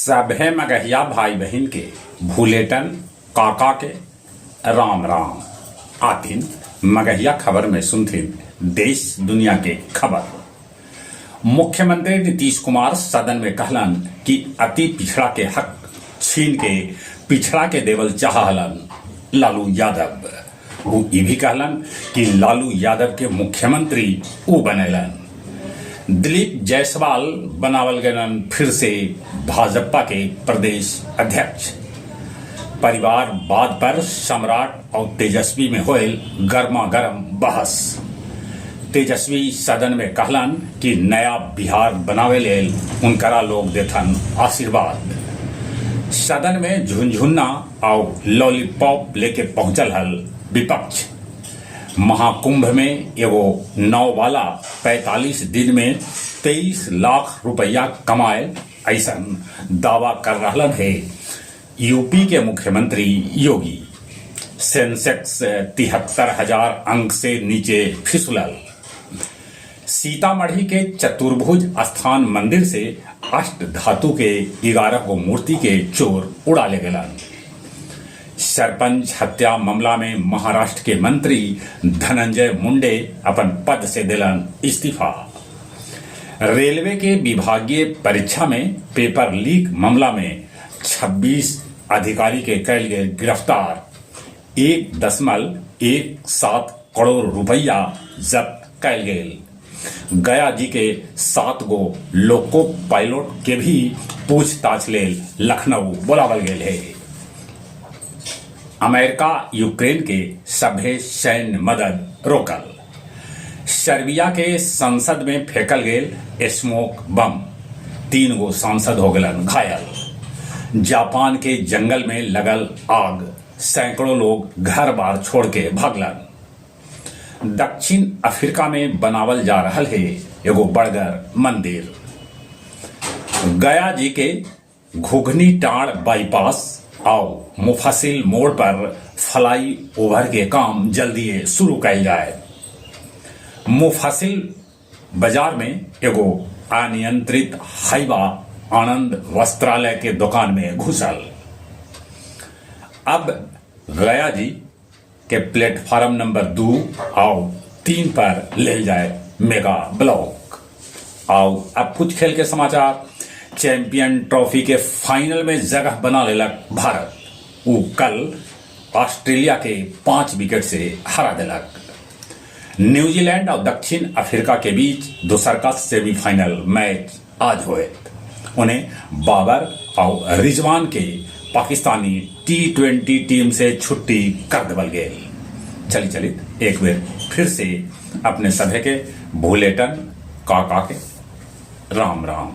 सभे मगहिया भाई बहिन के भूलेटन काका के राम राम। आथिन मगहिया खबर में सुनथिन देश दुनिया के खबर। मुख्यमंत्री नीतीश कुमार सदन में कहलन कि अति पिछड़ा के हक छीन के पिछड़ा के देवल चाह हलन लालू यादव। ऊ ई भी कहलन कि लालू यादव के मुख्यमंत्री ऊ बनैलन। दिलीप जायसवाल बनावल गेलन फिर से भाजपा के प्रदेश अध्यक्ष। परिवारवाद पर सम्राट और तेजस्वी में होयल गर्मा गर्म बहस। तेजस्वी सदन में कहलन कि नया बिहार बनावे लेल उनकरा लोग देथन आशीर्वाद। सदन में झुनझुन्ना और लॉलीपॉप लेके पहुंचल हल विपक्ष। महाकुंभ में एगो नाव वाला 45 दिन में 23 लाख रुपया कमाए, ऐसन दावा कर रहलन हे यूपी के मुख्यमंत्री योगी। सेंसेक्स 73,000 अंक से नीचे फिसलल। सीतामढ़ी के चतुर्भुज स्थान मंदिर से अष्ट धातु के 11 गो मूर्ति के चोर उड़ा ले गेलन। सरपंच हत्या मामला में महाराष्ट्र के मंत्री धनंजय मुंडे अपन पद से दिलन इस्तीफा। रेलवे के विभागीय परीक्षा में पेपर लीक मामला में 26 अधिकारी के कैल गेल गिरफ्तार। 1.17 करोड़ रुपया जब्त कैल गेल। गया जी के 7 गो लोको पायलट के भी पूछताछ लेल लखनऊ बुलावल गेल है। अमेरिका यूक्रेन के सभे सैन्य मदद रोकल। सर्बिया के संसद में फेंकल गेल स्मोक बम, 3 गो सांसद हो गलन घायल। जापान के जंगल में लगल आग, सैकड़ों लोग घर बार छोड़ के भागलन। दक्षिण अफ्रीका में बनावल जा रहल है एगो बड़गर मंदिर। गया जी के घुघनी टाड़ बाईपास आउ मुफस्सिल मोड़ पर फ्लाई ओवर के काम जल्दी शुरू कैल जाए। मुफस्सिल बाजार में एगो अनियंत्रित हाइवा आनंद वस्त्रालय के दुकान में घुसल। अब गया जी के प्लेटफार्म नंबर 2 और 3 पर ले जाए मेगा ब्लॉक। आओ अब कुछ खेल के समाचार। चैंपियन ट्रॉफी के फाइनल में जगह बना लेलक भारत। ऊ कल ऑस्ट्रेलिया के 5 विकेट से हरा दिलक। न्यूजीलैंड और दक्षिण अफ्रीका के बीच दूसर का सेमीफाइनल मैच आज होएत। उन्हें बाबर और रिजवान के पाकिस्तानी T20 team से छुट्टी कर देवल गेल। चली चली एक बेर फिर से अपने सभे के भूलेटन काका के राम राम।